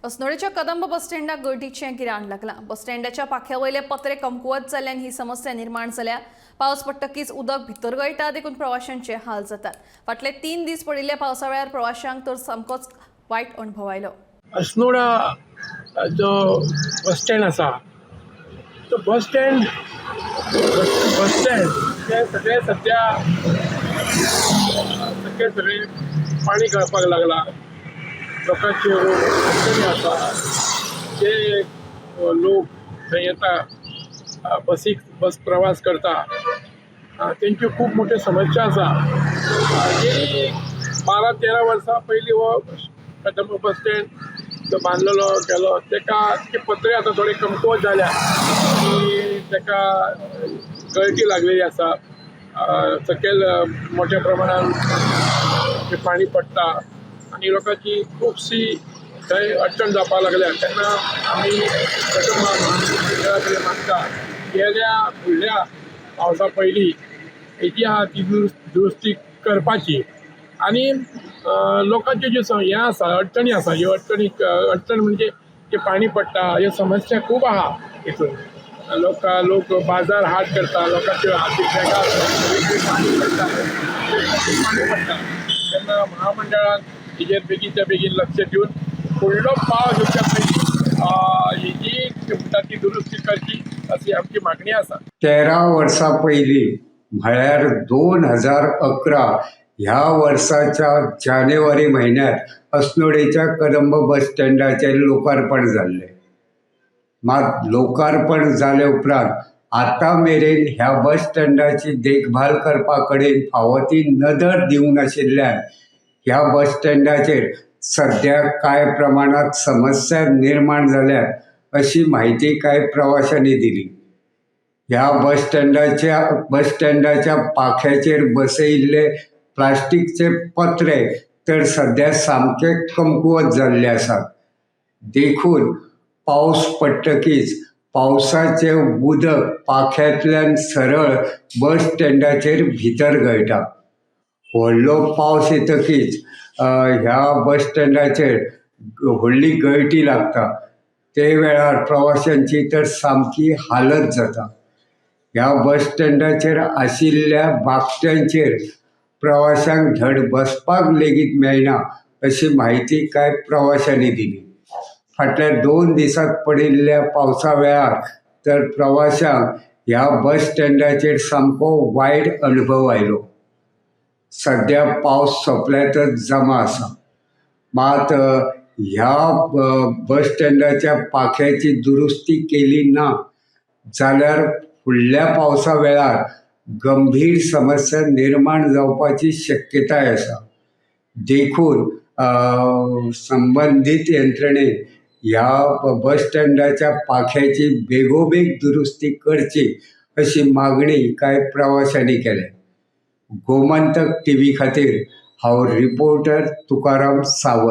अस्नोडेच्या कदंब बस स्टँडाक गळटीचें गिराण लागलां. बस स्टँडाच्या पाख्या वयले पत्रे कमकुवत जाल्ल्यान ही समस्या निर्माण जाल्या. पावस पडटकीच उदक भितर गळटा, देखून प्रवाशांचे हाल जातात. फाटले 3 दीस पडिल्ल्या पावसा वेळार प्रवाशांक तर सामकोच वायट अणभव आयलो. अस्नोडा जो बस स्टँड आसा तो बस स्टँड बस स्टँड ते सगळे सद्या सगळे सगळे पाणी गळपाक लागला. लोकांच्यो अडचणी आसा. जे लोक थंय येता, बसीक बस प्रवास करता, तेंच्यो खूब मोठ्यो समस्या आसा. गेली 12-13 वर्सां पयलीं हो कदंब बस स्टँड जो बांदलेलो केलो, तेका ते पत्रे आतां थोडे कमकुवत जाल्या आनी तेका गळटी लागलेली आसा. सकयल मोठ्या प्रमाणान पाणी पडटा आनी लोकांची खुबशी थंय अडचण जावपाक लागल्या. तेन्ना आमी कदंब महामंडळा कडेन मागता, गेल्या फुडल्या पावसा पयलीं हेजी आहा ती दुरुस्ती करपाची आनी लोकांच्यो ज्यो हें आसा, अडचणी आसा, ह्यो अडचणी, अडचण म्हणजे जे पाणी पडटा, ह्यो समस्या खूब आहा. हितून लोक लोक बाजार हाट करता, लोकांच्यो हाती बॅगां आसा, पाणी पडटा, पाणी पडटा. तेन्ना महामंडळान हेजेर बेगीनच्या बेगीन लक्ष दिवन फुडलो पावस येवच्या पयलीं हेजी म्हणटा ती दुरुस्ती करची अशी आमची मागणी आसा. 13 वर्सां पयलीं म्हळ्यार 2011 ह्या वर्साच्या जानेवारी म्हयन्यांत अस्नोडेच्या कदंब बस स्टँडाचें लोकार्पण जाल्लें. मात लोकार्पण जाले उपरांत आतां मेरेन ह्या बस स्टँडाची देखभाल करपा कडेन फावो ती नदर दिवंक नाशिल्ल्यान ह्या बस स्टँडाचेर सद्या कांय प्रमाणांत समस्या निर्माण जाल्यात अशी म्हायती कांय प्रवाशांनी दिली. ह्या बस स्टँडाच्या पाख्याचेर बसयिल्ले प्लास्टीकचे पत्रे तर सद्या सामके कमकुवत जाल्ले आसात. देखून पावस पडटकीच पावसाचें उदक पाख्यांतल्यान सरळ बस स्टँडाचेर भितर गळटा. व्हडलो पावस येतकीच ह्या बस स्टँडाचेर व्हडली गळटी लागता. ते वेळार प्रवाशांची तर सामकी हालत जाता. ह्या बस स्टँडाचेर आशिल्ल्या बाकट्यांचेर प्रवाशांक धड बसपाक लेगीत मेळना अशी म्हायती कांय प्रवाशांनी दिली. फाटल्या 2 दिसांत पडिल्ल्या पावसा वेळार तर प्रवाशांक ह्या बस स्टँडाचेर सामको वायट अणभव आयलो. सद्या पावस सोंपल्यातच जमा आसा, मात ह्या बस स्टँडाच्या पाख्याची दुरुस्ती केली ना जाल्यार फुडल्या पावसा वेळार गंभीर समस्या निर्माण जावपाची शक्यताय आसा. देखून संबंदीत यंत्रणेन ह्या बस स्टँडाच्या पाख्याची बेगोबेग दुरुस्ती करची अशी मागणी कांय प्रवाशांनी केल्या. गोमंतक टीव्ही खातीर हांव रिपोर्टर तुकाराम सावंत.